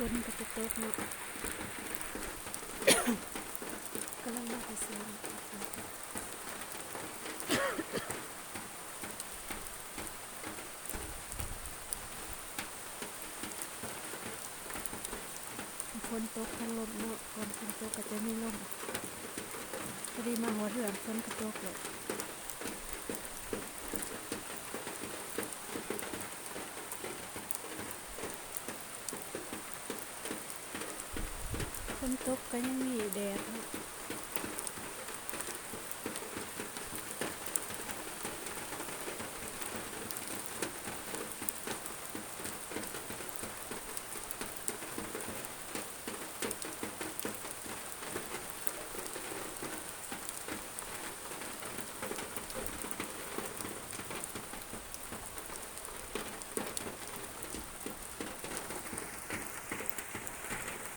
ຝົນກໍຈະຕົກເນາະ ກຳລັງມາແຕ່ເຊົ້າ. ຝົນຕົກທັງລົມເນາະ ກ່ອນຝົນຕົກກໍຈະມີລົມ ພໍດີມາຮອດເຮືອນຝົນກໍຕົກແລ້ວ. ຝົນຕົກກໍຍັງມີແດດເນາະ.